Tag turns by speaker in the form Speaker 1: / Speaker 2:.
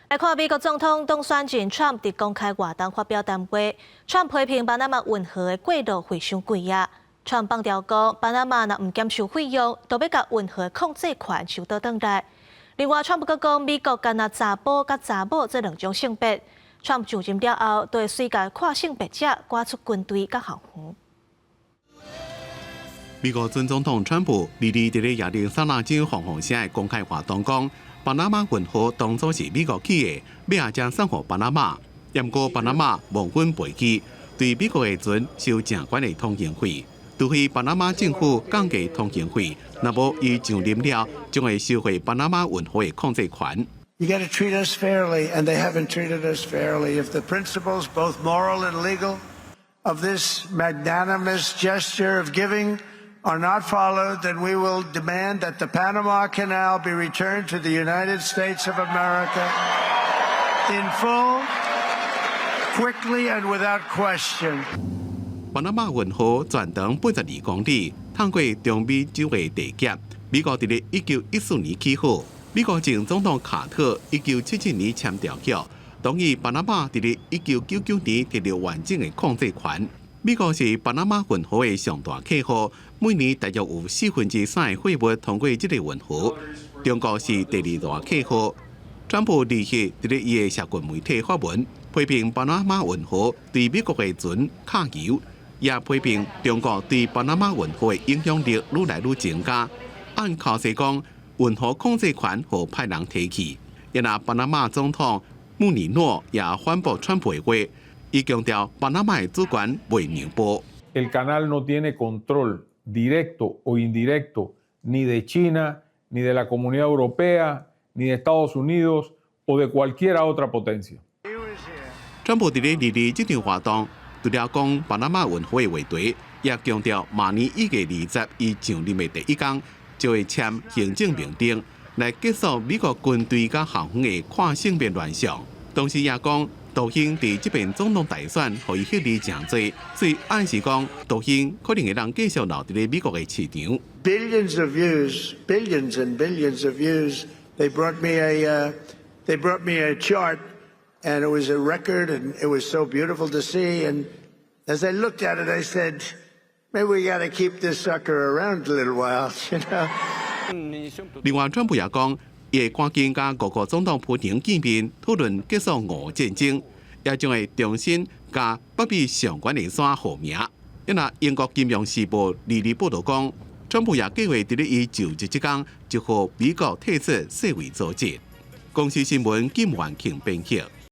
Speaker 1: 來看美國總統當選人川普佇公開活動發表談話，川普批評巴拿馬運河的過路費傷貴啊。川普放調講，巴拿馬若毋減收費用，就欲共運河控制權收倒轉來。另外，川普閣講美國干焦查埔佮查某這兩種性別。川普上任了後，就會隨共跨性別者趕出軍隊佮校園。
Speaker 2: 美國前總統川普22佇咧亞利桑那州鳳凰城的公開活動講，巴拿馬運河當初是美國起的，欲按怎送予巴拿馬，毋過巴拿馬忘恩背義，對美國的船收誠懸的通行費。除非巴拿馬政府降低通行費，若無伊上任了，將會收回巴拿馬運河的控制權。
Speaker 3: You got to treat us fairly, and they haven't treated us fairly. If the principles, both moral and legal, of this magnanimous gesture of giving are not followed, then we will demand that the Panama Canal be returned to the United States of America in full, quickly, and without question.
Speaker 2: 巴拿馬運河全長82公里，通過中美洲的地峽。美國佇咧1914年起好，美國前總統卡特1977年簽條約，同意巴拿馬佇咧1999年得著完整的控制權。美國是巴拿馬運河的上大客戶，每年大約有3/4的貨物通過這個運河。中國是第二大客戶。川普二日佇咧伊的社群媒體發文，批評巴拿馬運河對美國的船卡油，也批評中國對巴拿馬運河的影響力愈來愈增加。按口勢講，運河控制權予歹人提去。若巴拿馬總統穆尼諾也反駁川普的話，伊強調巴拿馬的主權袂讓步。
Speaker 4: El canal no tiene control directo o indirecto ni de China, ni de la Comunidad Europea, ni de Estados Unidos o de cualquier otra potencia。
Speaker 2: 川普佇咧22這場活動，除了講巴拿馬運河的話題，也強調明年1月20伊上任的第一工，就會簽行政命令來結束美國軍隊佮校園的跨性別亂象。同時也講，杜興佇這遍總統大選予伊獲利誠濟，所以暗示講杜興可能會當繼續留佇咧美國的市場。
Speaker 3: Billions of views, billions and billions of views. They brought me a chart, and it was a record, and it was so beautiful to see. And as I looked at it, I said, "Maybe we got to keep this sucker around a little while, you know."
Speaker 2: 另外，川普也講，伊會趕緊佮俄國總統普廷見面，討論結束俄烏戰爭，也將會重新共北美上懸的山號名。若英國金融時報22報導講，川普也計劃佇咧伊就職這工就予美國退出世衛組織。公視新聞金元慶編譯。